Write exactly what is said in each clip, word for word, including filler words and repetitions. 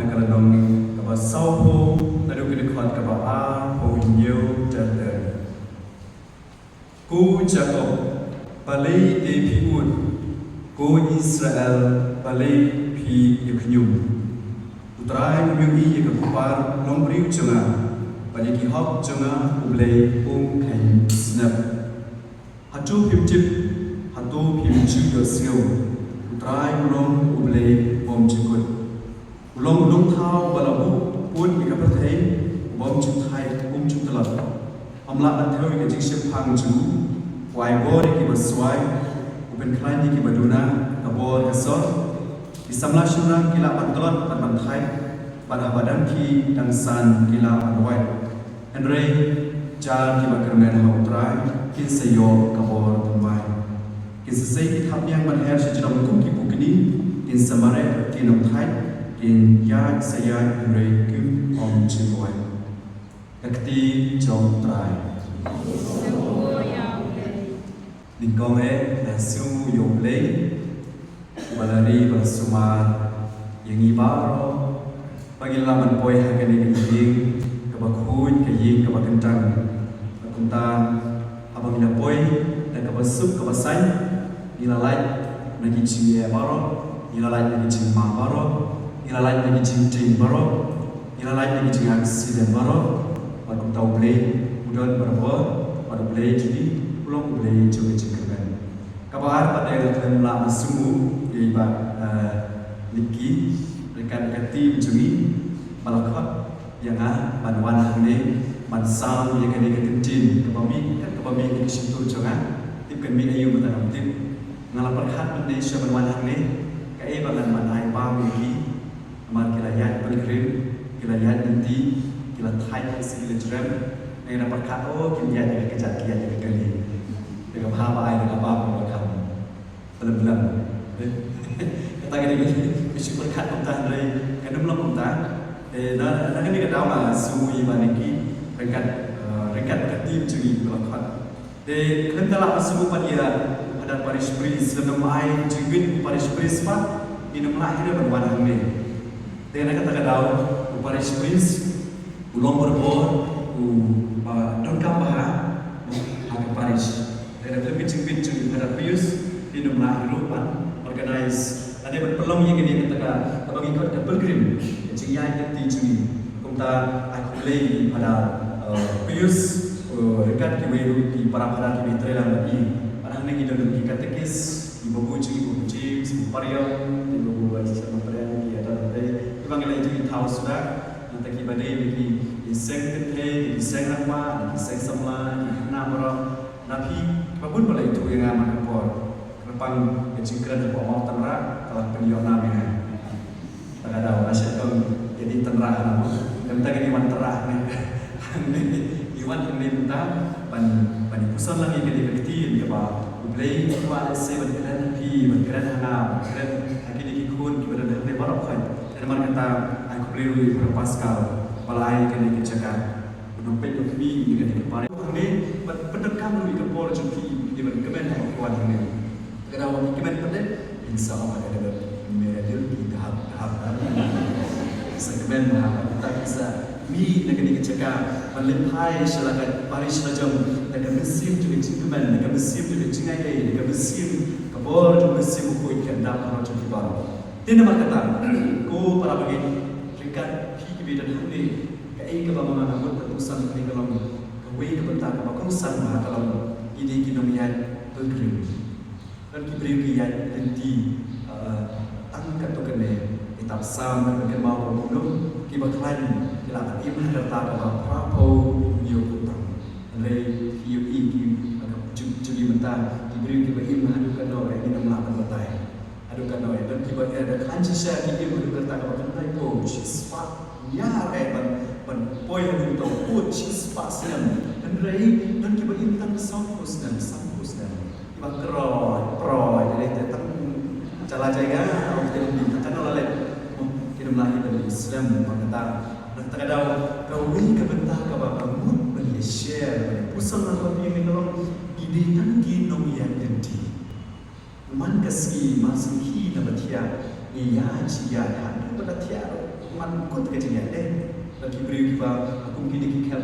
Ka lynnong kaba sawphew, naduh ka dkhot kaba arphew hynñiew ter ter. Ko Jakob, balei te phi ud? Ko Israel, balei phi ïakhñium? U Trai um ïohi ïa ka kupar longbriew jong nga, bad ïa ki hok jong nga U Blei um kheiñ snep. Hato phim tip? Hato phim ju ïohsngew? U Trai u long U Blei bymjukut. U long u nongthaw uba la buh pud ïa ka pyrthei, u bym ju thait, um ju tlot. Ym lah ban thew ïa ka jingshemphang jong u. U ai bor ïa kiba swai, u pynkhlaiñ ïa kiba duna, ka bor ka sor. Ki samla shynrang ki lah ban tlot bad ban thait, bad haba dang khih dang san ki lah ban wait. Hynrei jar kiba kyrmen ha U Trai kin sa ïoh ka bor thymmai. Kin sa sei ki thapniang ban her sha jrong kum ki pukni, kin sa mareh ki nongthait, kin ïaid sa ïaid hynrei kim ym jingwai. Ka kti jong U Trai. Nyngkong eh, la sngew ïa U Blei uba la ri, uba la sumar ïa ngi baroh, ba ngin lah ban poi ha kane ka ïing kaba khuid, ka ïing kaba kyntang. Bad kumta, haba ngi la poi da kaba suk kaba saiñ, ngi la lait na ki jingeh baroh, ngi la lait na ki jingma baroh, ngi la lait na ki jingtieng baroh, ngi la lait na ki jingaksiden baroh. Bad kumta U Blei u don barabor, bad U Blei jong ngi u long U Blei jong ka jingkyrmen. Kaba ar pat, nga khlem lah ban sngewthuh ïa i Bah, eh, Nicky, ryngkat ka team jong ngi ba la khot ïa nga ban wan hangne ban sam ïa kane ka kyntien kaba mih, kat kaba mih ka shyntur jong nga. Tip kan mih aïu mynta ngam tip. Nga la pyrkhat mynne sha ban wan hangne, kaei ba ngan ban ai bam ïa ki. Namar ki la ïaid pilgrim, ki la ïaid lynti, ki la thait ïa ka sha ki la jrem. Ngi la pyrkhat, oh, kim ïaid ïa ka kjat, ki ïaid ïa ka kali. Te ka bha ba ai da ka bam ba kham blem blem. Kata ka dei, ngi shu pyrkhat kumta hynrei kan ym long kumta. Te na, na kane ka daw nga sngew ïa i Bah Nicky ryngkat, eh, ryngkat ka team jong ngi ba la khot. Te khlem da lah ban sngewthuh pat ïa u Phadar Parish Priest, lymda ym ai jingmut u Parish Priest pat, ngin ym lah hi ruh ban wan hangne. Te na kata ka daw u Parish Priest u long barabor uba donkam bha ha ka parish. Te da khlem ka jingmut jong u Phadar Pius, ngin ym lah hi ruh ban organize lane ban pynlong ïa kane kata ka, kaba ngi khot ka pilgrim, ka jingïaid lynti jong ngi. Kumta ai khublei ïa i Phadar, eh, Pius, eh, ryngkat kiwei ruh ki para phadar kiba trei lang bad ngi. Bad hangne ngi don ki katekis, i Babu jong ngi, Babu James, Babu Pariong, i Babu Wan Shisha Matriang, ki Ata Rotei, kiba ngi la ïathuh thaw suda. Nangta kiba dei na ki seng kynthei, na ki seng rangbah, na ki seng samla, na ki khynnah baroh, na phi kiba bun ba la ïathuh ïa nga man ka por. Kyrpang ka jingkren hapoh Mawtynrah ka la pynïoh nam ïa nga. Ta ka daw nga shet tang ïa dei tynrah na mo. Te mynta ngi wan tynrah ne. Hangne ngi wan hangne mynta ban, ban ïa puson lang ïa kane ka ktien kaba U Blei u kwah lehse ban kren ha phi, ban kren ha nga, ban kren ha kine ki khun kiba don hangne baroh khoit. Te namar kata ai khublei ruh ïa i Brother Pascal ba la ai kane ka jaka. Nongpeit nongkmie ïa kane ka parish hangne, bad pyndonkam ruh ïa ka por jong phi, phi ban kmen ha ka wan hangne. Ka daw ba phi kmen pat de, phin sa ong ha ka dei ba mera dil ki dahap dahap. Sa kmen bha, bad kumta phin sa mih na kane ka jaka ban leit phai sha la ka parish la jong da ka mynsiem jong ka jingkmen, da ka mynsiem jong ka jingai ei, da ka mynsiem ka bor jong ka mynsiem bakhuid kan dap halor jong phi baroh. Te namar kata, ko para bangeit, ryngkat phi kiba don hangne, kaei kaba ma nga nga mut ban pynsan hangne ka long kawei ka bynta kaba kongsan bha, ka long ngi dei ki nongïaid pilgrim. Don ki briew ki ïaid lynti, eh, tang katto katne, ki tap sam, ki kynmaw ba kumno kiba khlaiñ ki lah ban im ha ka rta kaba phraphew hynñiew kyrtang. Hynrei ki ïohi ki, eh, ka jub jub mynta ki briew kiba im haduh katno, eh, ngin ym lah ban batai. Haduh katno, eh, don kiba, eh, da khlaiñ shisha ki im haduh ka rta kaba khyndai-phew, shispah, ïa, eh, ban, ban poi haduh kato, pud, shispah snem. Hynrei don kiba im tang sawphew snem, sanphew snem. Kiba kroi, kroi, dei te tang jala jaiga, ong te ong te tang la leh. Kin ym lah hi ban im slem, bad kata, na kata ka daw, kawei ka bynta kaba nga mut ban ïa share, ban ïa puson lang bad phi, ka long, ngi dei tang ki nongïaid lynti. Man ka sngi, man sngi naba thiah, ngi ïaid shi ïaid, haduh ba la thiah ruh. Kut ka jingïaid, eh. Don ki briew kiba, kum kine ki khel,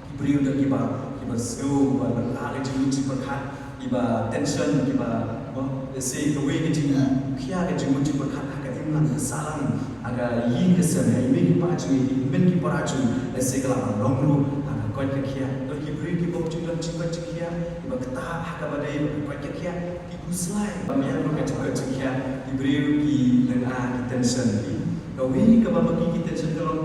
ki briew don kiba, kiba sngew ba lynga ka jingmut jingpyrkhat, kiba tension, kiba, mo, lehse kawei ka jingkhia ka jingmut jingpyrkhat ha ka imlang ka sahlang, ha ka ïing ka sem, ha i mei i pa jong ngi, i hynmen i para jong ngi, lehse ka la ban long ruh ha ka koit ka khiah. Don ki briew kiba ju don jingkoit jingkhiah, kiba ktah ha kaba dei ka koit ka khiah, ki khuslai. Ba mian ruh ka jingkoit jingkhiah, ki briew ki lynga ki tension ki. Kawei kaba ma ki ki tension ka long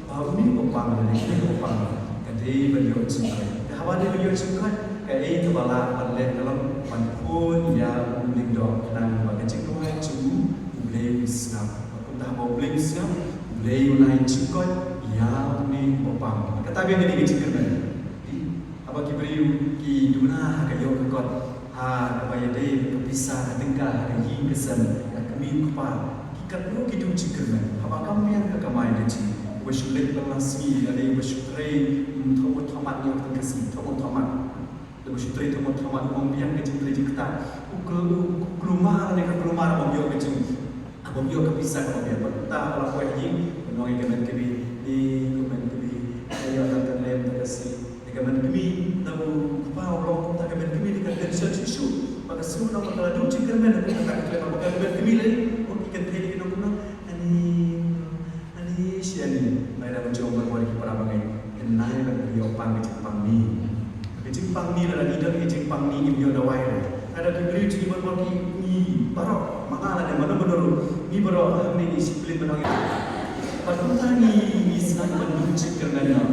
ba une u pang lane kane u pang ka dei ban ïoh jingkoit. Te haba dei ban ïoh jingkoit, kaei kaba lah ban leh ka long ban phone ïa u lyngdoh khnang ba ka jingduwai jong u, U Blei un sngap. Bad kumta haba U Blei un sngap, U Blei un ai jingkoit ïa une u pang. Kata biang ka dei ka jingkyrmen. Haba ki briew ki duna ha ka ïoh ka kot, ha kaba ïadei ka pisa, ka tyngka, ha ka ïing ka sem, ka kmie u kpa, ki katno ki duh jingkyrmen. Haba kam biang ka kamai ka jingim, uba shu leit ban la sngi, lane uba shu trei, mm, thoh mut thoh mat, ïa ka Khasi, thoh mut thoh mat. Uba shu trei thoh mut thoh mat, um biang ka jingtrei jingktah. U kl-, u klumar lane ka klumar, um ïoh ka jing, um ïoh ka pisa kaba biang. Bad kumta haba la poi ha ïing, ban ong ïa ka met kmie, ni ko met kmie, ïa, ïa, tang tang lem, tang ka si. Te ka met kmie, na u kpa u long kumta, ka met kmie te ka tension shuh shuh. Ba ka sngew nang ba ka la duh jingkyrmen, kumta ka klet ba ka met kmie lei, oh, ki kynthei ki nong kumno, ani, ani, shi ani, nai da ban jong ban wan ki para bangeit, nai ban ïoh pang ka jingpang ni. Ka jingpang ni lada ngi don ka jingpang ni ngim ïoh dawai re. Lada ki briew jong ngi ban wan ki ngi baroh, ma nga lane mano mano ruh, ngi baroh, hangne ngi shu pynlip ban wan. Bad kumta ngi, ngi sdang ban duh jingkyrmen noh.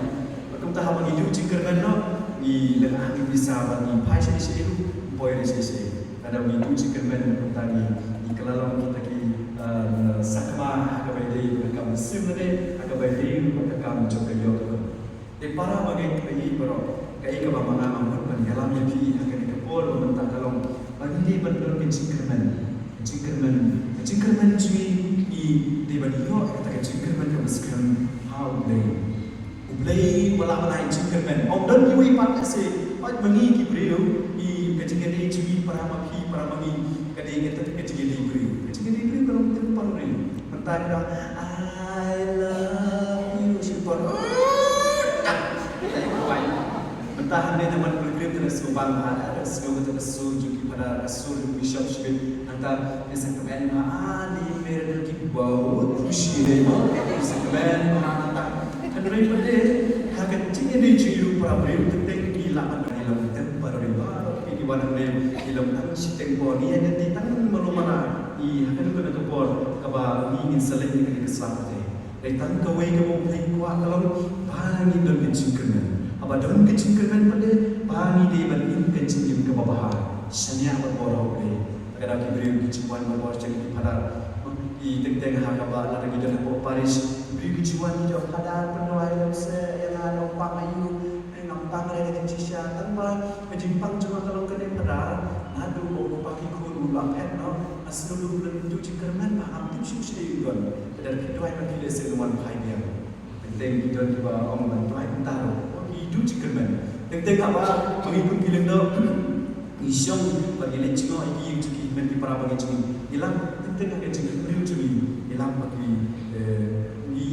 Bad kumta haba ngi duh jingkyrmen noh, ngi lynga ngi pisa bad ngi phai shane shane ruh, poi shane shane. Lada ngi duh jingkyrmen kumta ngi, ngi kylla long kita ki, eh, sakma ha kaba ïadei ka kam mynsiem lane ha kaba ïadei ka kam jong ka ïoh ka kot. Te para bangeit, phi baroh, kaei kaba ma nga nga mut ban ïalam ïa phi ha kane ka por ba mynta ka long ba ngi dei ban don ka jingkyrmen. Ka jingkyrmen, ka jingkyrmen jong ngi, ngi dei ban ïoh kata ka jingkyrmen kaba skhem ha U Blei. U Blei uba lah ban ai jingkyrmen. Ym don kiwei pat, lehse hooid ma ngi ki briew, ngi ka jingïadei jong ngi para ma phi, para ma ngi, ka dei kata ka jingïadei briew. Ka jingïadei briew ka long temporary. Mynta ka dang, "I love you," shi por. Mynta hangne te man pilgrim te la sngewbang ha, la sngew kata ka sur jong ki phadar, ka sur jong ki bishop shibit. Nangta ngi sa kmen ha, "Ani mere dil ki bahut khushi hai," mo. Ngi sa kmen ha nangta. Hynrei pat de ha ka jingïadei jong ngi ruh para briew, teng teng ngi lah ban ong ngi long temporary, baroh ki wan hangne ngi long tang shiteng por, ngi ïaid lynti tang malu mara. I ha kano kano ka por kaba ngi ngin sa leit na kane ka slap pateng. Dei tang kawei kaba U Blei u kwah ka long ba ngin don ka jingkyrmen. Haba don ka jingkyrmen pat de ba ngi dei ban im ka jingim kaba bha shaniah bad bor ha U Blei. Ka dei ki briew ki ju wan bad bor jong ki phadar. Ki teng teng ha kaba lada ngi don hapoh parish, ki briew ki ju wan ki ju ong, "Phadar, pynduwai lem seh ïa nga, nongpang aïu." Ngam pang re ka jingshisha, tang ba ka jingpang jong nga ka long kane, Phadar. Naduh ba u kpa ki khun u la phet noh, nga sngewduh lem, duh jingkyrmen ba ngam tip shuh shaei u don. Phadar, phi duwai ba phi lehse un wan phai biang. Teng teng ki don kiba ong ban duwai kumta ruh, ki duh jingkyrmen. Teng teng haba ma ngi kum ki lyngdoh ngi shong bad ngi leit jngoh ïa ki ïing jong ki hynmen ki para bangeit jong ngi, ngi lap teng teng ha ka jingkyrmen jong ngi, ngi lap ba ki, eh, ngi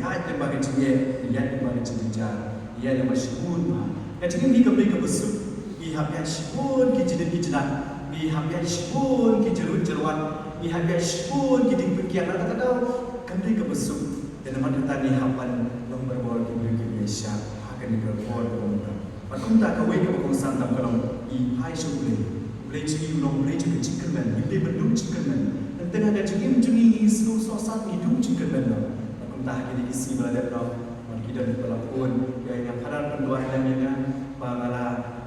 ïaid lyngba ka jingeh, ngi ïaid lyngba ka jingjynjar. Ïa, ïa, ba shibun bha. Ka jingim ngi kam dei kaba suk. Ngi hap ïaid shibun ki jingdon ki jingdon. Ngi hap ïaid shibun ki jingruh jingwad. Ngi hap ïaid shibun ki jingpynkiang. Kata ka daw kam dei kaba suk. Te namar kata ngi hap ban long barabor ki briew kiba ïaishah ha kane ka por kaba mynta. Bad kumta kawei kaba kongsan tam ka long ngi phai sha U Blei. U Blei jong ngi u long U Blei jong ka jingkyrmen. Ngi dei ban duh jingkyrmen. Teng teng ha ka jingim jong ngi ngi sngew sohsat, ngi duh jingkyrmen noh. Bad kumta ha kine ki sngi ba la dep noh, Bad ki don kiba la phone ïa nga, Phadar, pynduwai lem ïa nga ba nga la,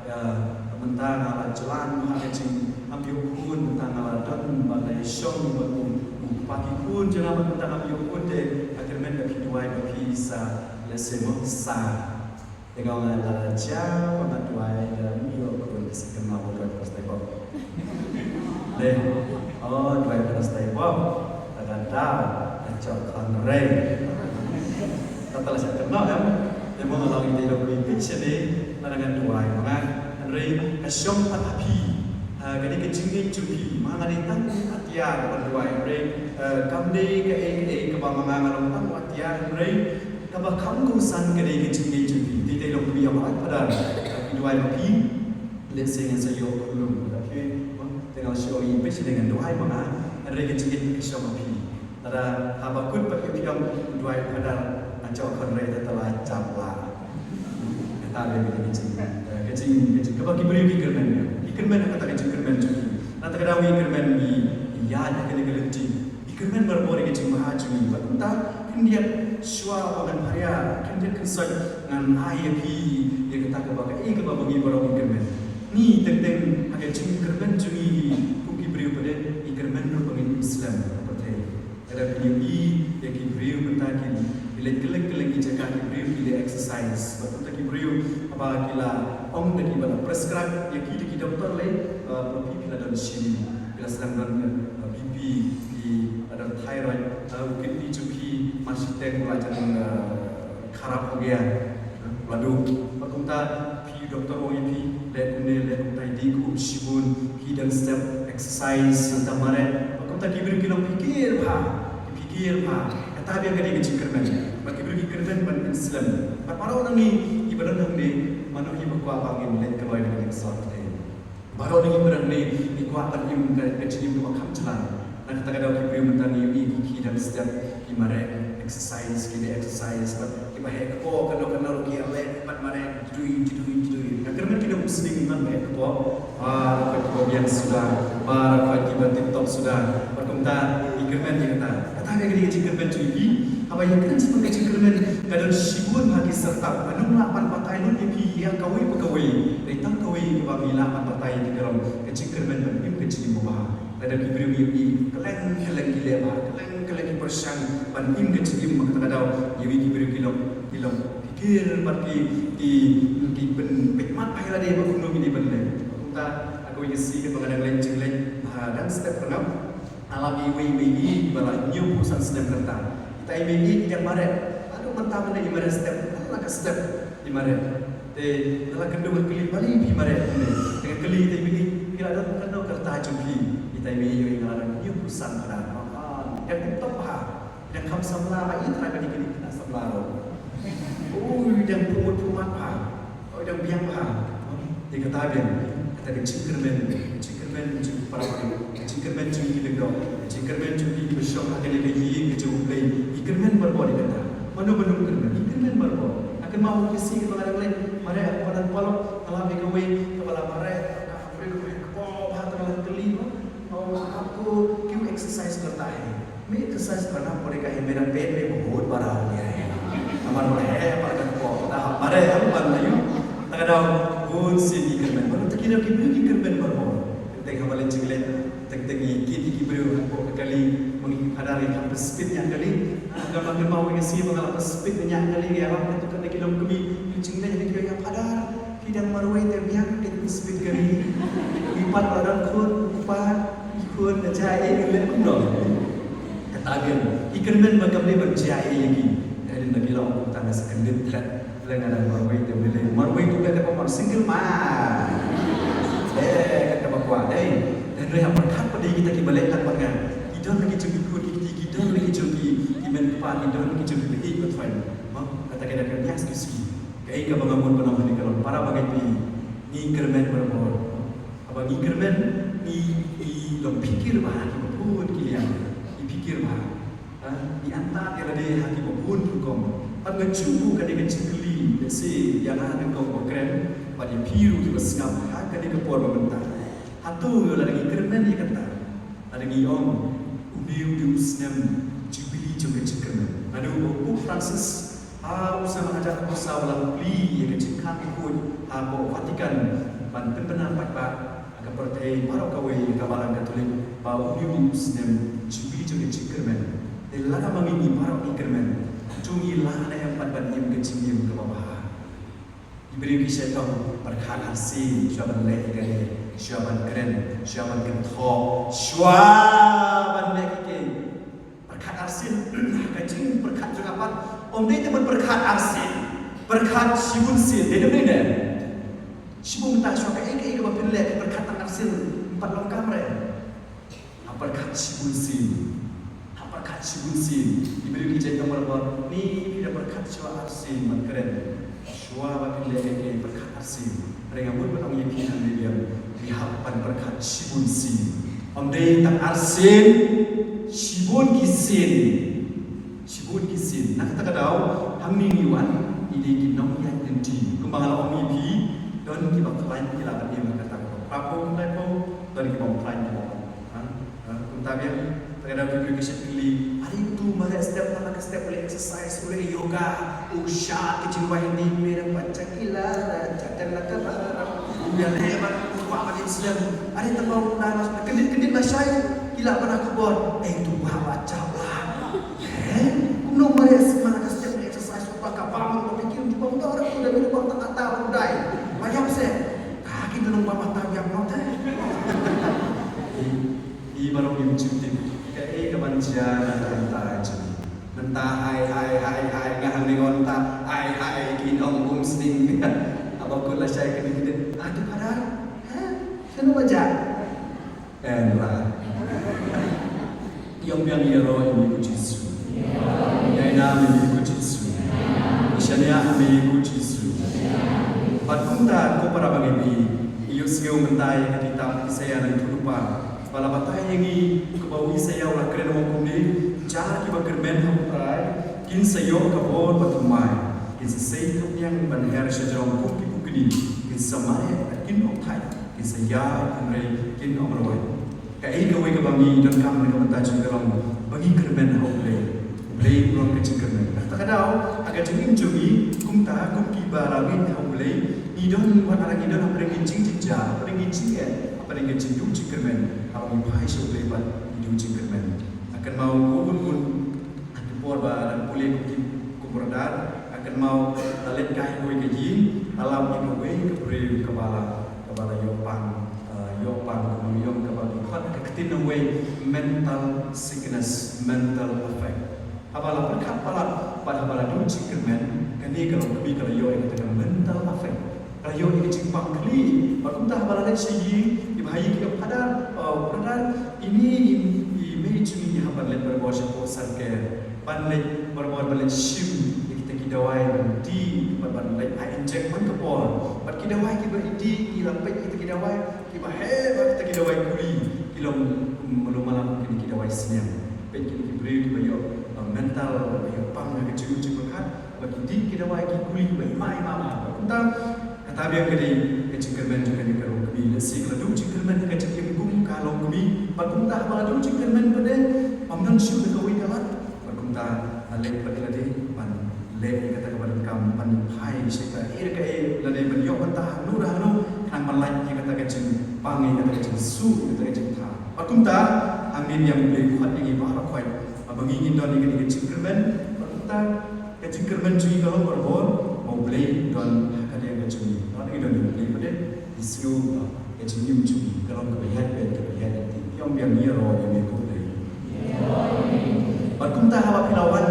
eh, mynta nga la jlan ha ka jingim, ngam ïoh khun, mynta nga la don bad la ïashong bad u, u kpa ki khun jong nga, bad mynta ngam ïoh khun, te nga kyrmen ba phi duwai ba phi sa, lehse mo, sa. Te nga ong, nga la jia ba nga duwai, da ngam ïoh khun, te sa kynmaw ba duwai para step up. Dei, oh, duwai para step up. Kata ka daw, ka jop, hynrei kata la sha kynnoh, em. Te mo nga la ong ïa phi, phi shane, lada ngan duwai ma nga, hynrei ka shong pat ha phi. Ah, ka dei ka jingngeit jong phi, ma nga dei tang u atiar ban duwai, hynrei, ah, kam dei kaei kaei kaba ma nga nga long tang u atiar, hynrei kaba kham kongsan ka dei ka jingngeit jong phi. Te te long phi ïa ma phadar, ah, phi duwai ma phi, lehse ngan sa ïoh khlem da phi, te nga la shu ong ïa phi, shu dei ngan duwai ma nga, hynrei ka jingngeit ka shong ma phi. Lada haba kut pat ïa phi ong duwai phadar, nga jop khun rei ta la jam la. Kata dei ka jing, ka jing, ka jing kaba ki briew ki kyrmen. Ki kyrmen kata ka jingkyrmen jong ki. Na kata ka daw ki kyrmen ki ïaid ha kane ka lynti. Ki kyrmen barabor ïa ka jingbha jong ki. Bad kumta khyndiat shuwa ba ngan pharia, khyndiat khynsoit ngan ai ïa phi ïa kata kaba kaei kaba ma ngi baroh ngi kyrmen. Ngi teng teng ha ka jingkyrmen jong ngi kum ki briew pat de ngi kyrmen ruh ba ngin im slem ha pyrthei. Lada phi ïohi ïa ki briew mynta ki, ki leit kylleng kylleng ki jaka, ki briew ki leh exercise. Bad mynta ki briew haba ki la ong da kiba la prescribe ïa ki da ki doktor lei, ba phi, phi la don shini, phi la sdang don, eh, B P, phi la don thyroid, eh, u kidney jong phi mar shiteng u la jan, eh, kharap ho gya. Ladu, bad kumta phi doktor u ong ïa phi, leh kumne, leh kumta, dih khuh shibun, phi dang step, exercise, nangta mareh. Bad kumta ki briew ki long phikir bha, ki phikir bha. Kata biang ka dei ka jingkyrmen. Bad ki briew ki kyrmen ban im slem. Bad baroh na ngi kiba don hangne, mano hi ba kwah ba ngin leit kloi na ka jingsor pyrthei. Baroh ngi, baroh ngi ngi kwah ban im ka, ka jingim kaba kham jlan. Na kata ka daw ki briew mynta ngi ïohi ki, ki dang step, ki mareh, exercise, ki leh exercise, bad kiba heh kpoh kano kano ruh ki ïaleh bad mareh, jidui jidui jidui. Nga kyrmen ki dang u sning mynta ba heh kpoh, baroh kiba biang suda, baroh kiba tip top suda. Bad kumta ngi kyrmen ïa kata. Kata ka dei ka jingkyrmen jong ngi. Haba ïakren shaphang ka jingkyrmen, ka don shibun ha ki syrtap. Ngi lah ban batai lut ïa phi ïa kawei pa kawei. Dei tang kawei kaba ngi lah ban batai ïa phi ka long ka jingkyrmen ban im ka jingim babha. Lada ki briew ngi ïohi kylleng kylleng ki leh bha, kylleng kylleng ki pyrshang ban im ka jingim, ma kata ka daw ngi ïohi ki briew ki long, ki long phikir bad ki, ki, ki pynpeit mat bha ïa lade ba kumno kine ban leh. Kumta ha kawei ka sngi kaba nga dang leit jingleit ha dang step rngap, nga lap ïa iwei i mei kiba la hynñiewphew san snem ka rta. Ita i mei i dang mareh. Haduh mynta mynne i mareh step, la ka step i mareh. Te nga la kynduh nga kylli, balei phi mareh mynne? Te nga kylli ita i mei i, phi la don katno ka rta jong phi? Ita i mei i ong, nga la don hynñiewphew san kdar. Ah, dang tip top bha. Dang kham samla ba i trai ba dei kine ki samla ruh. Ui, dang pynmut pynmat bha. Ui, dang biang bha. Te kata biang, kata ka jingkyrmen, jingkyrmen jong para, jingkyrmen jong ki lyngdoh, jingkyrmen jong ki kiba shong ha kane ka ïing ka jong U Blei, ki kyrmen barabor ïa kata. Mano mano kyrmen, ki kyrmen barabor. Nga kynmaw ka sngi kaba nga dang leit mareh ha Padan Palok, nga lap ïa kawei kaba la mareh, ka briew kaba kpoh bha, te nga la kylli, oh, oh, आपको क्यों exercise करता है? मैं exercise करना पड़ेगा, ये मेरा पेट में बहुत बड़ा हो गया है। Namar ba heh pat ka kpoh, ta mareh ha ban la ïoh. Ta ka daw bun sien ki kyrmen. Bad ta ki daw ki briew ki kyrmen barabor. Teng teng haba leit jingleit, teng teng ngi kit ïa ki briew hapoh ka kali, ma ngi ki phadar ngi kham pynspit ñiah kali. Nga la kynmaw kawei ka sngi ba nga la pynspit ñiah kali, ngi ïarap katto katne ki longkmie, ki jingleit, ki ong, ïa phadar, phi dang marwei te biang, pynspit kali. Phi pat la don khun, u kpa, ki khun, da jia ei, ngi leh kumno? Kata biang, ki kyrmen ba kam dei ban jia ei ïa ki. Hadien ba ki la ong kumta nga sa kyndit thret. Leng nga dang marwei te, leng marwei tu ka te ba mar single man. Eh, kata ba kwah dei. Hynrei ha pyrkhat pat de kita kiba leh tang bad nga, ki don la ki jong ki khun ki kti, ki don la ki jong ki, ki mei kpa, ki don la ki jong ki ba ïeit ba thoiñ. Mo, kata ka dei ka biang suki suki. Kaei kaba nga mut ban ong hangne ka long, para bangeit, ngi kyrmen barabor. Haba ngi kyrmen, ngi, ngi long phikir bha ha kiba bun ki liang. Ngi phikir bha. Ha, ngi antad ïa lade ha kiba bun rukom. Bad nga shu buh kane ka jingkylli, lehse ïa nga nyngkong ba kren, bad ïa phi ruh kiba sngap ha kane ka por ba mynta. Hato lada ngi kyrmen ïa kata, lada ngi ong, une u dei u snem Jubili jong ka jingkyrmen. Naduh ba u Pope Francis ha u snem ar hajar khatsaw u la plie ïa ka jingkhang khuid hapoh Vatican ban pynbna paidbah ha ka pyrthei baroh kawei, ïa ka Balang Katholik, ba une u dei u snem Jubili jong ka jingkyrmen. Te lada ma ngi, ngi baroh ngi kyrmen, to ngi lah ne em pat ban im ka jingim kaba bha? Ki briew ki shait ong, pyrkhat arsien shuwa ban leh ïa kane, shuwa ban kren, shuwa ban kynthoh, shuwa ban leh ïa kane. Pyrkhat arsien, ka jingpyrkhat jong nga pat, ym dei tang ban pyrkhat arsien, pyrkhat shibun sien, dei ne ym dei? Shibun mynta shuwa kaei kaei kaba phin leh, pyrkhat tang arsien, Pat long kamre. Ha pyrkhat shibun sien. Ha pyrkhat shibun sien. I briew ki jait ong bor bor, ni phi da pyrkhat shuwa arsien ban kren. Shuwa ba phi leh ïa ki pyrkhat arsien. Hynrei nga mut ban ong ïa phi hangne biang, phi hap ban pyrkhat shibun sien. Ym dei tang arsien, shibun ki sien. Shibun ki sien. Na kata ka daw, hangne ngi wan, ngi dei ki nongïaid lynti. Kumba nga la ong ïa phi, don kiba khlaiñ ki la ban im ha kata ka daw. Phra phew, khyndai phew, don kiba ym khlaiñ ki la ban. Ha? Ha? Kumta biang, kata ka daw ki briew ki shait kylli. Are utu u mareh step na la ka step, u leh exercise, u leh yoga, u shad ki jingduwai Hindi, mere bachcha ki la, la, jatan la ka ba, la. U ïaleh ban, u kwah ban im slem. Are tang ba u la, kyndit, kyndit lashai, ki la ban da khubor. Ei, utu u bah ba jop la. He? Kumno u mareh step na la ka step, u leh exercise, u ba ka bam, u ba phi kim, u bam dor, u da mih u bam tang kata, u dai. Ba ïap se. Ka ki nong bam ata ïap noh te. I, i baroh ym ju tip. Kaei kaban jia na ka bynta jong ngi. Mynta hai, hai, hai, hai, nga hangne wan mynta, hai, hai, ki nong um sning. Haba kut lashai kyndit, kyndit. Aduh, Phadar. Ha? Shano ba jia? Em, la. Ïa ong biang ïaroh ïa me ko Jisu. Ïainam ïa me ko Jisu. Ïashaniah ïa me ko Jisu. Bad kumta ko para bangeit, ïohsngew mynta ïa ka kitab Isaïah lyngkhot lypa. Ba la batai ïa ngi kaba u Isaïah u la kren ong kumne, jar kiba kyrmen ha U Trai kin sa ïoh ka bor bathymmai. Kin sa sei khapngiang ban her shajrong kum ki pukni. Kin sa mareh bad kin ym thait. Kin sa ïaid hynrei kin ym rwai. Kaei kawei kaba ngi donkam na ka bynta jong ngi ka long ba ngi kyrmen ha U Blei. U Blei u long ka jingkyrmen. Kata ka daw, ha ka jingim jong ngi, kumta, kum kiba la ngeit ha U Blei, ngi don wat la ngi don hapdeng ki jingjynjar, hapdeng ki jingeh, hapdeng ki jingduh jingkyrmen, haba ngi phai sha U Blei bad ngi duh jingkyrmen. Nga kynmaw ko bun bun, ha ki por ba dang pule kum ki, kum brother, nga kynmaw la leit kai kawei ka ïing, la lap ïa kawei ka briew kaba la, kaba la ïoh pang, eh, ïoh pang, kaba ïoh, kaba ki khot ha ka ktien nongwei, mental sickness, mental affect. Haba la pyrkhat palat bad haba la duh jingkyrmen, kane ka longkmie ka la ïoh ïa kata ka mental affect. Ka la ïoh ïa ka jingpang khlieh. Bad kumta haba la leit sha ïing, ki bahaïing ki ong, Phadar, oh, Phadar, ine i, i mei jong ngi, i hap ban leit barabor shapoh sar care. Ban leit barabor, ban leit shim ïa kita ki dawai ban dih, bad ban leit ai injek man ka por. Bad ki dawai kiba i dih, i la peit ïa kita ki dawai, kiba heh bha kita ki dawai kuli, ki long, um, malu mala kum kine ki dawai sniang. Peit kine ki briew kiba ïoh, uh, mental, ba ïoh pang ha ka jingim jingpyrkhat, ba ki dih ki dawai ki kuli kiba i ma i ma bha. Kumta, kata biang ka dei ka jingkyrmen jong kane ka longkmie. Lehse ka la duh jingkyrmen ha ka jingim kum ka longkmie. Bad kumta haba la duh jingkyrmen pat de, ym don shuh da kawei ka lad. Bad kumta, la leh pat ïa lade ban leh ïa kata kaba donkam ban phai sha ka, ïa ka, ïa lade ban ïoh bynta hangno da hangno, khnang ban lait ïa kata ka jingpang, ïa kata ka jingsuk, ïa kata ka jingtha. Bad kumta, hangne ïa U Blei u khot ïa ngi baroh khoit, ba ngi ngin don ïa kane ka jingkyrmen. Bad kumta, ka jingkyrmen jong ngi ka long barabor ba U Blei u don ha ka liang ka jong ngi. Lada ngi don ïa U Blei pat de, ngi sngew ba ka jingim jong ngi ka long kaba ïaid beit, kaba ïaid lynti. Ïa ong biang, ïaroh ïa me ko Blei. Bad kumta haba phi la wan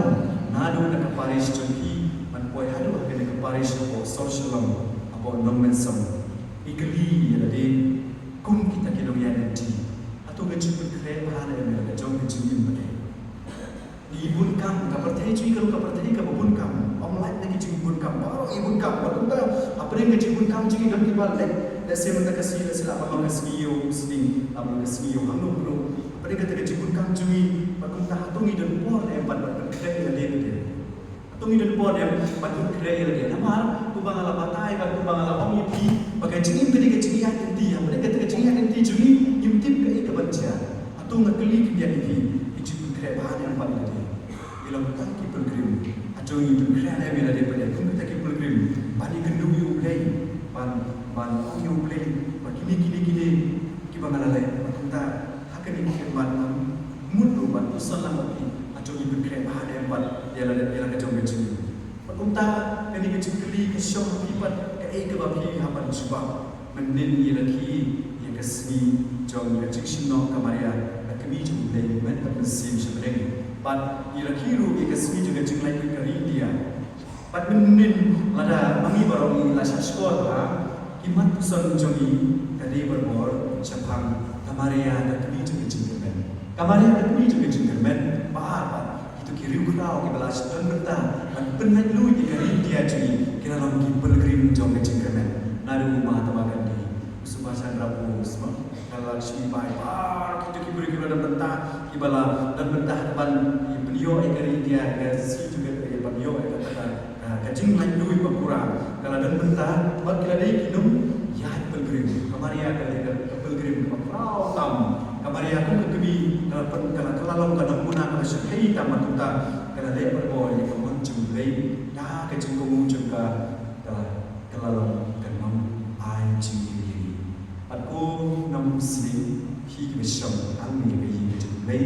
naduh na ka parish jong phi ban poi haduh ha kane ka parish hapoh Sor Shillong, hapoh Nongmensong, ngi kylli ïa lade kum kita ki nongïaid lynti, hato ka jingpynkhreh bha ne em ïa la ka jong ka jingim pat de? Ngi bun kam, ka pyrthei jong ngi ka long ka pyrthei kaba bun kam. Ym lait na ki jingbun kam, baroh ngi bun kam. Bad kumta, hapdeng ka jingbun kam jong ngi don kiba leh, lehse mynta ka sngi, lehse lah ban long ka sngi ïew sning, lah ban long ka sngi ïew hangno hangno. Hapdeng kata ka jingbun kam jong ngi, bad kumta hato ngi don por ne em ban, ban pynkhreh ïa lade pat de? Hato ngi don por ne em ban pynkhreh ïa lade? Namar kumba nga la batai bad kumba nga la ong ïa phi, ba ka jingim ka dei ka jingïaid lynti, hapdeng kata ka jingïaid lynti jong ngi, ngim tip kaei kaban jia. Hato, nga kylli khyndiat ïa phi, ngi ju pynkhreh bha ne em pat ïa lade? Ngi long tang ki pilgrim. Hato ngi pynkhreh ne em ïa lade pat ïa kum kita ki pilgrim ban ïakynduh ïa U Blei, ban, ban ong ïa U Blei ba kine, kine, kine kiba nga la leh, ba kumta ha kane ka khyrwit nga mut ruh ban puson lang bad phi. Hato ngi pynkhreh bha ne em pat ïa lade, ïa la ka jong ka jingim? Bad kumta, kane ka jingkylli ka shong ha phi pat, kaei kaba phi hap ban jubab. Mynnin ngi rakhe ïa ka sngi jong ka jingshim noh ka Maria, ka kmie jong U Blei, mynta ka mynsiem sha bneng. Bad ngi rakhe ruh ïa ka sngi jong ka jinglait ka Ri India. Bad mynnin, lada ma ngi baroh ngi la shah shkor bha, ki mat puson jong ngi ka dei barabor shaphang Ka Maria ka kmie jong ka jingkyrmen. Ka Maria ka kmie jong ka jingkyrmen. Bad, bad kito ki riewkhraw kiba la sdang bynta ban pynlait luid ïa ka ri India jong ngi, ki la long ki pilgrim jong ka jingkyrmen. Naduh u Mahatma Gandhi, u Subhas Chandra Bose, ma, ka Lakshmibai, baroh kito ki briew kiba la don bynta, kiba la don bynta ban pynïoh ïa ka ri India, ka sngi jong ka, ban ïoh ïa kata ka, ka, ka jinglaitluid ba pura, ka la don bynta, bad ki la dei ki nongïaid pilgrim. Ka Maria ka dei ka, ka pilgrim kaba khraw tam. Ka Maria kum ka kmie, ka la pyn, ka la, ka la long ka namuna kaba shyrkhei tam, bad kumta ka la leh barabor ïa ka mon jong U Blei da ka jingkohnguh jong ka, ka la, ka la long ka nongai jingim ïa ngi. Bad ko nongsiewspah, phi kiba shong hangne ha ka ïing ka jong U Blei,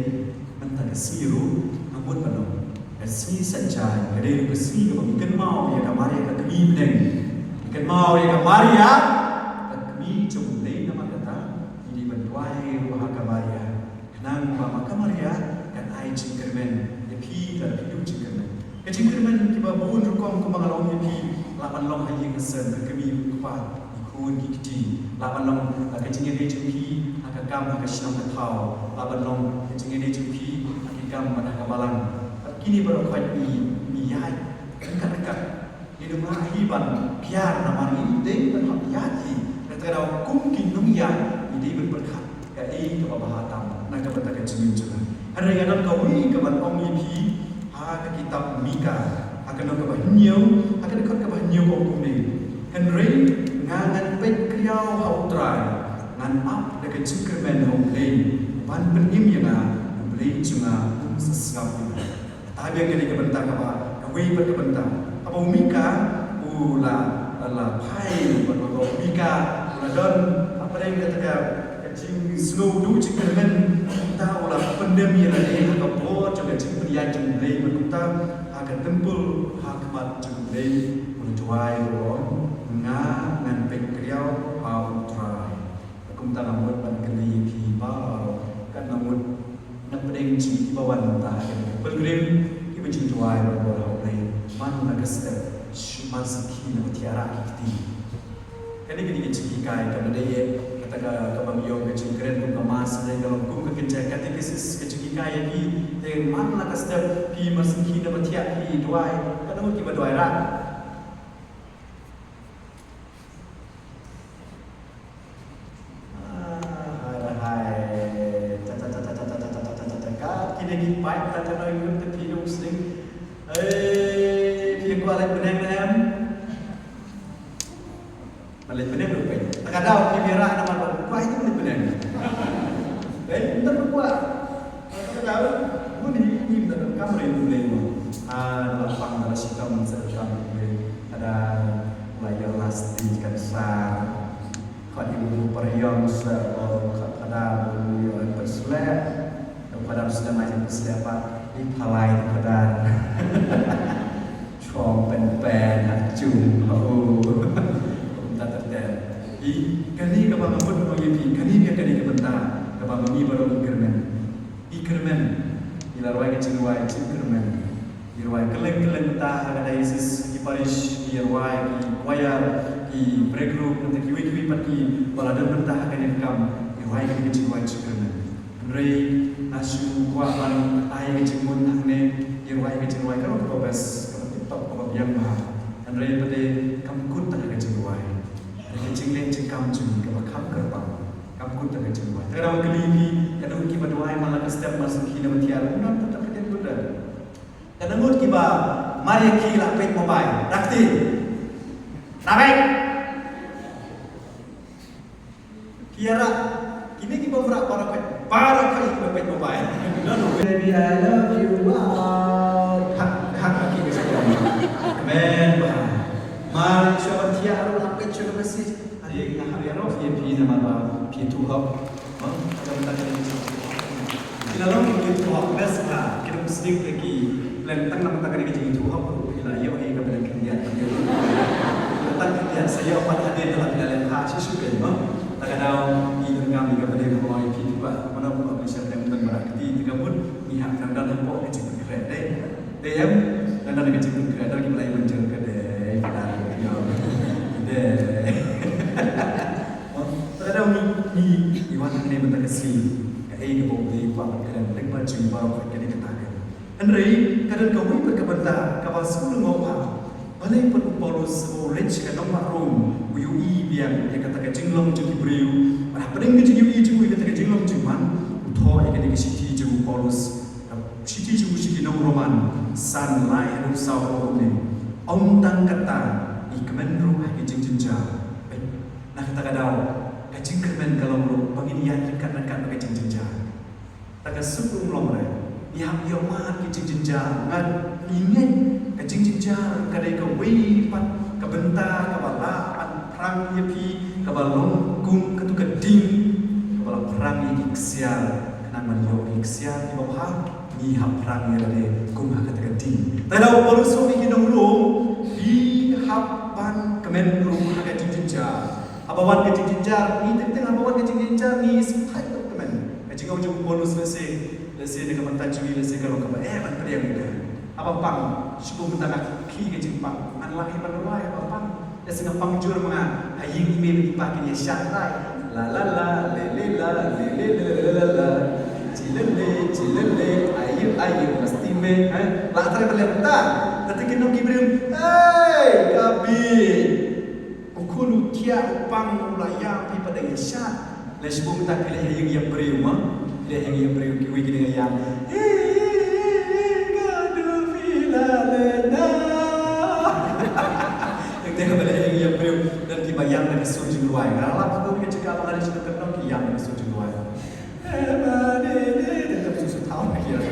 mynta ka sngi ruh nga mut ban ong, ka sngi Saitjaiñ ka dei ruh ka sngi kaba ngi kynmaw ïa ka Maria ka kmie bneng. Ngi kynmaw ïa ka Maria ka kmie jong U Blei, namar kata ngi dei ban duwai ruh ha ka Maria. Khnang ba ma ka Maria kan ai jingkyrmen ïa phi lada phi duh jingkyrmen. Ka jingkyrmen kiba bun rukom kumba nga la ong ïa phi, lah ban long ha ïing ha sem, ka kmie ka kpa, ki khun ki kti. Lah ban long, ah, ka jingïadei jong phi ha ka kam ha ka shnong ka thaw. Lah ban long ka jingïadei jong phi ha ki kam bad ha ka balang. Bad kine baroh khoit ngi, ngi ïaid ryngkat ryngkat. Ngi ym lah hi ban kiar namar ngi dei ban hap ïaid hi. Kata ka daw kum ki nongïaid ngi dei ban pyrkhat kaei kaba bha tam na ka bynta ka jingim jong nga. Hynrei nga don kawei kaban ong ïa phi ha ka kitab Mika, ha ka lynnong kaba hynñiew, ha ka dkhot kaba hynñiew ka ong kumne. Hynrei nga ngan peit kriaw ha U Trai, ngan ap da ka jingkyrmen ha U Blei, ban pynim ïa nga, U Blei jong nga um sa sngap ïa nga. Kata biang kane ka bynta kaba, kawei pat ka bynta. Haba u Mika u la, la phai, bad u Mika u la don hapdeng kata ka, ka jingsngew duh jingkyrmen, kumta u la pyndem ïa lade ha ka bor jong ka jingpynïaid jong U Blei, bad kumta ha ka templ ha khmat jong U Blei u la duwai, u ong, nga ngan peit kriaw ha U Trai. Kumta nga mut ban kylli ïa phi baroh, katno ngut na pdeng jong ngi kiba wan mynta ha kane ka pilgrim, kiba jingduwai barabor ha U Blei, man la ka step, shu mar sngewthuh na ba thiah rah ki kti. Kane ka dei ka jinghikai, kaba dei ïa kata ka, kaba ngi ong ka jingkren kum ka mass, ka long kum ka kynja catechesis, ka jinghikai ïa phi. Te man la ka step phi mar sngewthuh na ba thiah phi duwai, katno ngut kiba duwai rah. Ah, hai, hai. Ta, ta, ta. Kat kine ki paip ta, ta, ta, yun, ta, phi dong sting. Eh, phi kwah leit bneng ne em? Ba leit bneng ruh phi. Ta ka daw phi bia rah namar ba kwah ïa ka leit bneng. Eh, ynda kwah. Ka daw, bun hi, hi, ynda ka kam ri U Blei mo. Ah, da la pang, da la shitom, sa da kam U Blei. Ka daw, la ïoh last stage cancer. Khot ïa u Pariong sa, oh, khot ka daw, u ïoh pynsleh. Ïoh ka daw sleh, mai pynsleh pat. Ïa phalai ka daw. Chong pen pen ha jung ha u. Kumta ter ter. Hi, kane kaba nga mut ban ong ïa phi, kane ka, kane ka bynta kaba ma ngi baroh ngi kyrmen. Ngi kyrmen. Ngi la rwai ka jingrwai jingkyrmen. Ngi rwai kylleng kylleng bynta ha ka diocese, ki parish, ngi rwai ki choir, ki prayer group, nangta kiwei kiwei pat kiba la don bynta ha kane ka kam. Ngi rwai ka jingrwai jingkyrmen. Hynrei nga shu kwah ban ai ka jingmut hangne, ïa rwai ka jingrwai ka long kaba best, kaba tip top, kaba biang bha. Hynrei pat de kam kut tang ka jingrwai. Ka jingleh jingkam jong ngi kaba kham kyrpang kam kut tang ka jingrwai. Te nga dang kylli phi, katno ngut kiba duwai man la ka step, mar sngewthuh na ba thiah, ym don pat tang ka dien kut. Katno ngut kiba mar ïa ki la peit mobile, da kti. Na peit. Ki ïa rah, kine ki bym rah baroh khoit, baroh khoit ki bym peit mobile. Baby, I love you, wow. Khang, khang, ki bym peit. Amen, bah. Mar shuwa ban thiah ruh, la peit shuwa ka message. Ade, nga hap ïaroh ïa phi namar ba phi ïathuh hok. Mo, ka bynta kane ka jingïathuh hok. Ki la long ki ïathuh hok, best ka, ki dang sdang ki plan tang namar kane ka jingïathuh hok, ki la ïoh ïa ka bynta khyndiat. Ki la tang khyndiat, sa ïoh pat hadien da la phi la leh ha shisha phi mo. Ta ka daw ngi donkam ïa ka bynta ka mo ïa phi phi ba. Mano ba phi shah tang tang ba kti, te ka mut ngi hap nang don hapoh ka jingpynkhreh dei. Dei em, nang don ka jingpynkhreh, don ki ba la ïa mynjur ka dei, ka dei, ka dei. Mo, ta ka daw ngi, ngi, ngi wan hangne mynta ka Kaei kaba U Blei u kwah ban kren lyngba jong ngi baroh, kane kata ka. Hynrei ka don kawei pat ka bynta kaba sngewlyngngoh bha. Balei pat u Paulus u leit sha ka nongbah Rom, u ïohi biang ïa kata ka jinglong jong ki briew. Bad hapdeng ka jingïohi jong u ïa kata ka jinglong jong man, u thoh ïa kane ka shithi jong u Paulus. Shithi jong u sha ki nong Roman san, lai haduh saw, u ong kumne: Ym tang katta, ngi kmen ruh ha ki jingjynjar. Peit, na kata ka daw, ka jingkyrmen ka long ruh ba ngin ïaid ryngkat ryngkat bad ka jingjynjar. Te ka suk ruh ym long re, ngi hap ïoh mad ki jingjynjar. Nga, ngi ngeit ka jingjynjar ka dei kawei pat ka bynta kaba lah ban phrang ïa phi, kaba long kum katu ka ding kaba la phrang ïa ki ksiar. Khnang ban ïoh ki ksiar kiba bha, ngi hap phrang ïa lade kum ha kata ka ding. Te da u Paulus u ong ïa ki nong Rom, phi hap ban kmen ruh ha ka jingjynjar. Haba wan ka jingjynjar, ngi teng teng haba wan ka jingjynjar ngi sngewthuh kmen. Ka jingong jong u Paulus, lehse, lehse na ka bynta jong ngi, lehse ka long kaba eh ban pdiang ïa ka. Haba pang, shibun mynta nga khih ka jingpang, ngan lah hi ban rwai haba pang. Lehse nga pang jur ma nga, ha ïing i mei i pa kin ïa shad rai. La la la, le le la, le le le le le la. Chilele, chilele, ayu ayu, masti me, eh. La trai ban leh mynta. Kata ki nong ki briew, hey, ka bit. U khun u thiah u pang u la ïam, phi pat dang ïa shad. Lehse shibun mynta phi leit ha ïing ïa briew mo. Phi leit ha ïing ïa briew, kiwei ki dang ïa ïam. Hi hi hi hi, ka dei phi la leh na. Teng teng ba leit ha ïing ïa briew, don kiba ïam da ka sur jingrwai. Nga la lap ha kawei ka jaka ba nga leit sha ka nong, ki ïam da ka sur jingrwai. Eh, ba de de, da ka sur sur thaw ki ïam.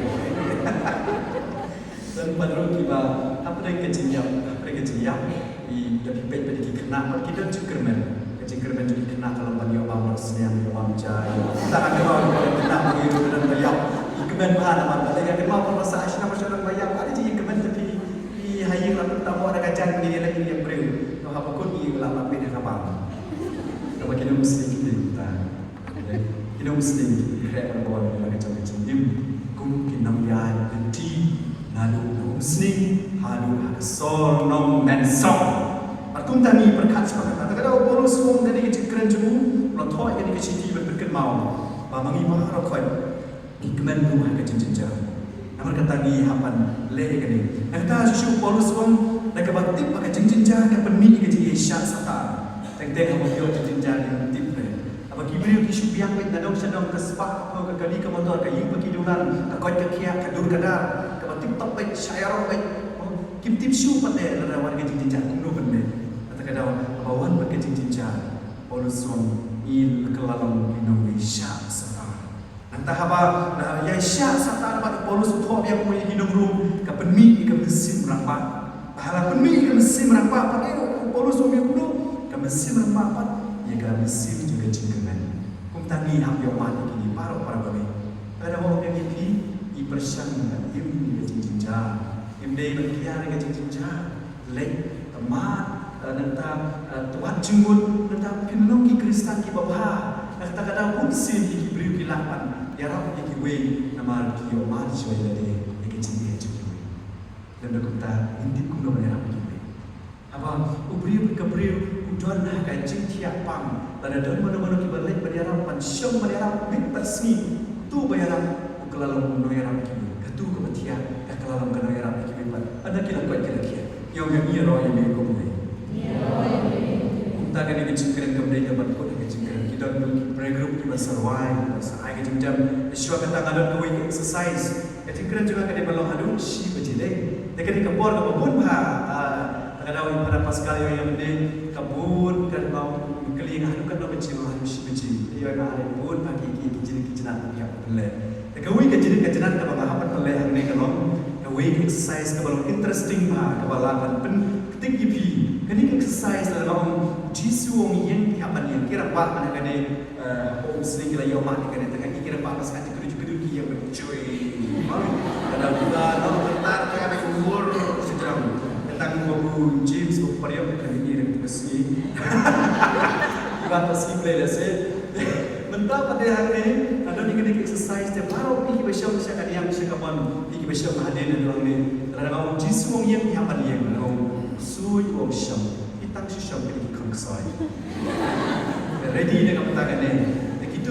Don pat ruh kiba hapdeng ka jingïap, hapdeng ka jingïap, i, ïa phi peit pat ki khynnah pat ki don jingkyrmen. Ka jingkyrmen jong ki khynnah ka long ban ïoh bam barsniang, ïoh bam ja, ïoh. Tang ha kynmaw ki khynnah ba ngi ruh don ba ïap. Ki kmen bha namar ba lei ka kynmaw pat ba sah shnong shnong ba ïap. Ade jingkyrmen te phi, phi ha ïing la pynta mo da ka jaiñ, ngi leit ïa briew. To haba kut ngi la lap peit ha ka bam. Kaba ki nong sih ki ta. Ki nong sning ki khreh ban bor ïa la ka jong ka jingim kum ki nongïaid lynti naduh na umsning haduh ha ka sor nongmensong. Bad kumta ngi pyrkhat shuwa kata, kata ka daw u Paulus u ong kane ka jingkren jong u, u la thoh ïa kane ka shithi ban pynkynmaw ba ma ngi baroh khoit ngi kmen ruh ha ka jingjynjar. Namar kata ngi hap ban leh ïa kane. Nangta shuh shuh u Paulus u ong da kaba tip ba ka jingjynjar ka pynmih ïa ka jingïaishah Satan. Teng teng haba phi ïoh jingjynjar ngim tip re. Haba ki briew ki shu biang beit na dong sha dong, ka spah ka phew, ka kali ka motor, ka ïing ba ki dulan, ka koit ka khiah, ka dur ka dar, kaba tip top beit, shah ïaroh beit. Kim tip shuh pat de lada wan ka jingjynjar kumno ban leh. Kata ka daw haba wan pat ka jingjynjar, u Paulus u ong ngi la kylla long ki nongïaishah Satan. Nangta haba la ïaishah Satan bad u Paulus u thoh biang ïa ki nong Rom, ka pynmih ïa ka mynsiem rangbah. Ba la pynmih ïa ka mynsiem rangbah pat, eh, u Paulus u ong kumno, ka mynsiem rangbah pat ïa ka mynsiem jong ka jingkyrmen. Kumta ngi hap ïoh mad ïa kine baroh para bangeit. Lada wan ïa ngi phi, ngi pyrshang ban im ïa ka jingjynjar. Im dei ban kiar ïa ka jingjynjar. Leit, mad, eh, nangta, eh, wad jingmut, nangta pynlong ki Khristan kiba bha. Nangta ka daw bun sien ïa ki briew ki lah ban ïarap ïa kiwei namar ki ïoh mad shuwa ïa lade ïa ka jingeh jong kiwei. Lada kumta ngin tip kumno ban ïarap ïa kiwei. Haba u briew ka briew u don ha ka jingthiah pang, lada don mano mano kiba leit ban ïarap, ban shong ban ïarap miet bad sngi, uto ba ïarap u kylla long u nongïarap ïa kiwei. Kato kaba thiah ka kylla long ka nongïarap ïa kiwei pat. Hynda ki la koit ki la khiah. Ïa nga ngi ïaroh ïa me kumne. Kumta kane ka jingkren kam dei kaba kut ka jingkren. Ki don ki prayer group kiba sa rwai, kiba sa ai ka jingdem. Shuwa kata nga don kawei ka exercise. Ka jingkren jong nga ka dei ban long haduh shi baje lei. Te kane ka por kaba bun bha, ah, te ka daw i Phadar Pascal ïa nga mynne ka bun, ka daw kylli nga haduh katno baje, haduh shi baje. Te ïa nga, bun bha ki, ki, ki jingkren ki jingkren ki hap ban leh. Te kawei ka jingkren ka jingkren kaba nga hap ban leh hangne ka long kawei ka exercise kaba long interesting bha, kaba lah ban pynktik ïa phi. Kane ka exercise lada nga ong Jisu u ong ïeng, phi hap ban ïeng. Ki rangbah mynta kane, eh, hapoh Umsning ki la ïoh mad ïa kane, te ki rangbah ba sngap jingkyrduh jingkyrduh ki ïeng ban joi. Ka dang ka dang ka tar ka dang umur sejrong. Ka dang ba u James ba u Pariok ka dang ïeng ka sngi. Ki ba ka sngi Blei lehse. Mynta pat te hangne, nga don ïa kane ka exercise te baroh phi kiba shong sha ka niam sha ka mon, phi kiba shong hadien hadien hangne. Lada nga ong Jisu u ong ïeng, phi hap ban ïeng. Lada nga ong Suid u ong shong, phi tang shu shong kine ki khon ksoi. Ready na ka bynta kane. Te kito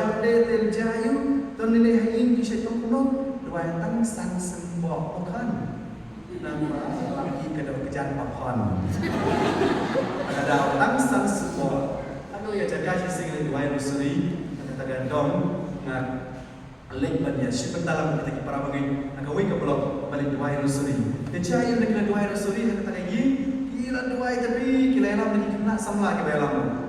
duwai pynde te jia ïa u, to ne leh ha ïing ki shet pang kumno, duwai tang san symboh, pokhan. Namar la ïa ka dei ka jan pokhan. Ka dei tang san symboh. Ano ïa jaka shisien leh duwai rosary, kata ka dong, nga leh ban ïa shim bynta lang kita ki para bangeit, ha kawei ka block, ba leh duwai rosary. Te jia ïa u na ki la duwai rosary, ha kata ka ïing, ki la duwai tapi, ki la ïalam na ki khynnah samla ki ba ïalam.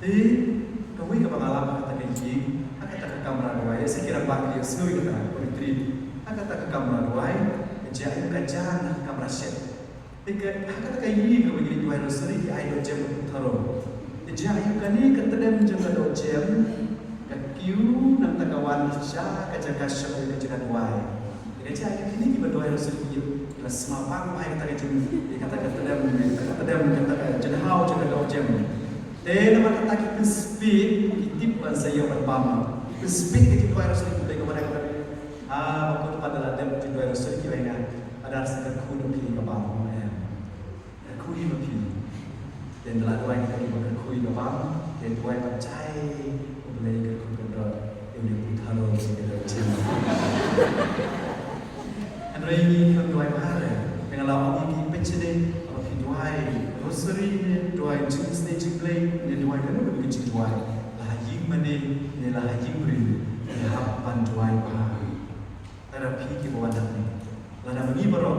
Te kawei kaba nga lap ha kata ka ïing, ha kata ka kamra duwai, ïa shisha ki rangbah ki ïohsngew ïa kata, ka retreat. Ha kata ka kamra duwai ka jia ïa ka jan ha ka kamra shet. Te ka, ha kata ka ïing kaba ngi duwai rosary ki ai dohjem ha u tharo. Te jia ïa kane ka tdem jong ka dohjem ka kiew nangta ka wan sha ka jaka shong ïa ka jaka duwai. Te ka jia ïa kine kiba duwai rosary ki la sma bang ïa kata ka jing, ïa kata ka tdem, ïa kata ka tdem, ïa kata ka jinghaw jong ka dohjem. Te namar kata ki pynspeh ki tip ban sa ïoh ban bam. Ki pynspeh ka jingduwai rosary ki Blei ka ban ai kata. Ah, ba kut pat da la dep jingduwai rosary ki ong ïa nga, Padar sa kyrkhu ïa phi ka bam, em. Kyrkhu ïa phi. Te ynda la duwai kita kiba kyrkhu ïa ka bam, te duwai ban jai U Blei kyrkhu kyrdoh ïa une u tharo jong ka dohjem. Hynrei ngi khlem duwai bha re. Te nga la ong ïa ki, pynshai ba phi duwai rosary ne duwai jingisynei jong U Blei ne duwai kano kano ka jingduwai, la ha ïing mane ne la ha ïing briew, ngi hap ban duwai bha. Lada phi kiba wan hangne, lada ma ngi baroh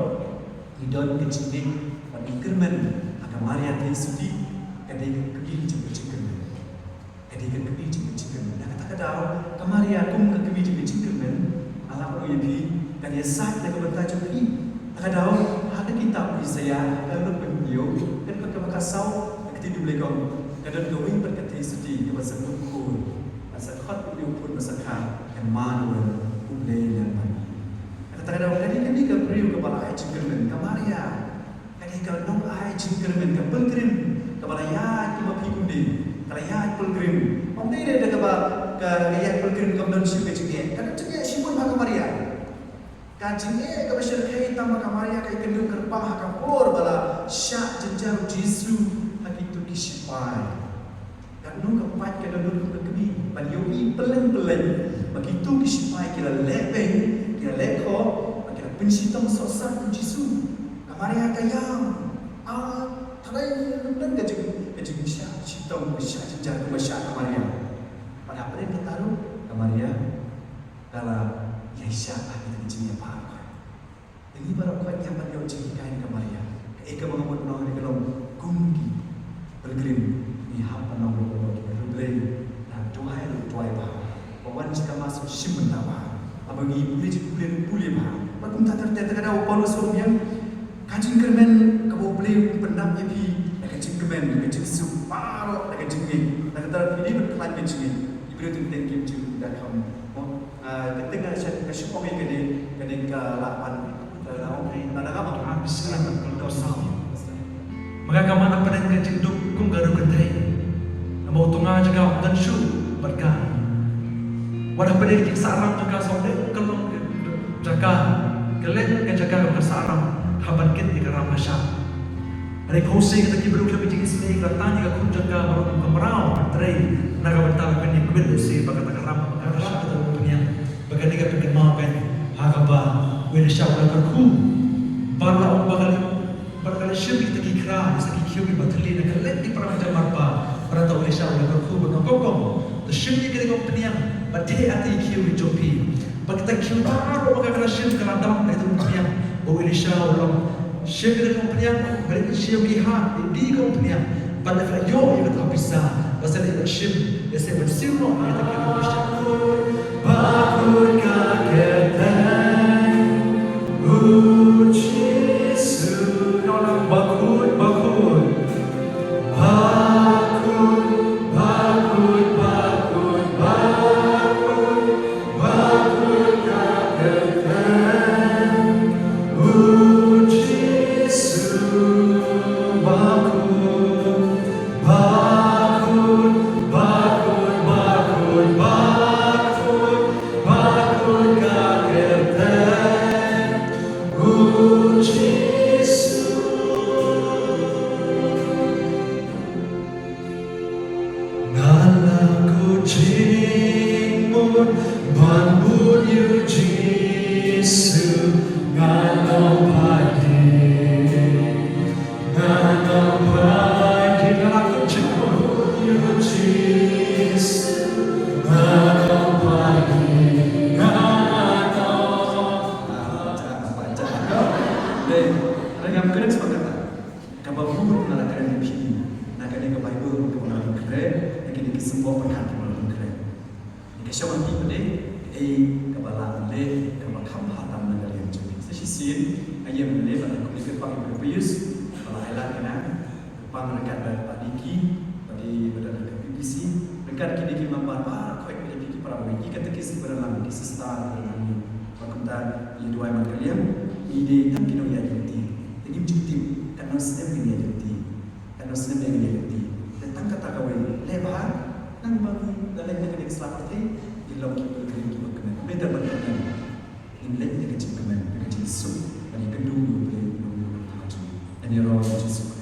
ngi don ka jingngeit bad ngi kyrmen ha ka Maria Theisotti, ka dei ka kmie jong ka jingkyrmen. Ka dei ka kmie jong ka jingkyrmen. Na kata ka daw ka Maria kum ka kmie jong ka jingkyrmen, nga la ong ïa phi, kan ïasaid na ka bynta jong phi. Na ka daw ha ka kitab Isaïah, ka lynnong ba hynñiew, ka dkhot kaba khatsaw, ka ktien U Blei ka ong, ka don kawei pat ka Theisotti kaba sa kut khur, bad sa khot ïa une u khun ba sa kha Emmanuel, U Blei lem bad ngi. Kata ka daw ka dei kane ka briew kaba la ai jingkyrmen, ka Maria. Ka dei ka nongai jingkyrmen, ka pilgrim kaba la ïaid kum ma phi kum dei. Ka la ïaid pilgrim. Ym dei re da kaba ka, ka ïaid pilgrim kam don shuh ka jingeh. Ka don jingeh shibun ha ka Maria. Ka jingeh kaba shyrkhei tang ba ka Maria ka ïakynduh kyrpang ha ka por ba la shah jynjar u Jisu ha kito ki shipai. Katno ka pait ka dohnud ka kmie ban ïohi pylleng pylleng ba kito ki shipai ki la leh beiñ, ki la leh khoh, ba ki la pynshitom sohsat ïa u Jisu. Ka Maria ka ïam. Ah, tharai ym don ka jing, ka jingshah shitom, ka shah jynjar kumba shah ka Maria. Bad hapdeng kata ruh ka Maria ka la ïaishah ha kita ki jingïapah. Te ngi baroh khoit ngi hap ban ïoh jinghikai na ka Maria. Kaei kaba nga mut ban ong hangne ka long kum ki pilgrim ngi hap ban long ruh ki riewblei, ban duwai ruh duwai bha, ban wan sha ka mass shim bynta bha, haba ngi pule jingpule ruh pule bha. Bad kumta ter ter, te ka daw u Paulus u ong biang ka jingkyrmen kaba U Blei u pyndap ïa phi da ka jingkmen, da ka jingsuk baroh, da ka jingngeit. Da kata phi dei ban khlaiñ ka jingngeit. Ki briew teng teng kim ju da kham mo. Ah, ka teng ka sha, ka shu ong ïa kane, kane ka lah ban, ka lah ong ïa kane, ka lah ban ong ïa kane. Ma nga ka man hapdeng ka jingduk kum ka riewkynthei. Namar u tnga jong ka um don shuh bad ka. Wat hapdeng ka jingsahram jong ka sawdong ka long jaka, ka long ka jaka ka sahram ha ban kit ïa ka ram ka shah. Hynrei khublei kita ki briew khlem ïoh jingïasyrdoh, ki la tan ïa ka khun jong ka baroh kum ka mraw, hynrei na ka bynta ban ïa kwah lehse ba kata ka ram ka shah ka long pynïang. Ba kane ka pynkynmaw kein ha kaba u Elisha u la kyrkhu. Bad la ong ba ka la, bad ka la shim kita ki khra, kita ki khiew kiba thylli na kylleng ki para jong marpa. Bad nangta u Elisha u la kyrkhu bad ong, kong kong, to shim ïa kane ka pynïang bad theh ha ki khiew jong phi. Bad kita ki khiew baroh ba ka la shim ka la dam na ita u pynïang. Bad u Elisha u la ong, shim ïa kane ka pynïang, bad shim ïa ki ha, ïa kane ka pynïang. Bad lada ka ïoh ïa kata ka pisa, bad sa leit ban shim, ïa sa ban siew noh ïa kata ka pisa. Bakut ka kyrteng U Jisu. Nong nong bakut, bakut. Bakut, bakut, bakut, bakut. Bakut ka kyrteng U Jisu. Bakut, bakut, bakut, bakut, bakut, bakut ka kyrteng U Jisu. Nga la kut jingmut ban bud ïa U Jisu, nga nongpait ïa, nga nongpait ïa, nga la kut jingmut ïa U Jisu, nga nongpait ïa, nga Ki symboh pyrkhat kiba long kren. Ka shong ha phi pat de, kaei kaba lah ban leh kaba kham bha tam na ka liang jong phi. Sa shisien, ïa ban leh ban kum ka pang ïa ka pyrshah ba la ai lad ka nang, pang ryngkat bad Bah Dicky, ba dei ba don ha ka P P C, ryngkat ki dei ki member baroh khoit, ba dei ki para bangeit, ki katekis kiba don lang, ki sister kiba don lang, bad kumta ïa duwai man ka liang, ngi dei tang ki nongïaid lynti. Te ngim ju tip katno snem ngin ïaid lynti. Katno snem ngin ïaid lynti. Te tang kata kawei, leh bha, nang ba ngi da leit na kane ka sla pyrthei, ngin long ki pilgrim kiba kmen. Better ban kmen. Ngin leit da ka jingkmen, da ka jingsuk, ban ïakynduh ïa U Blei, ïa U Blei. Ngan ïaroh ïa U Jisu.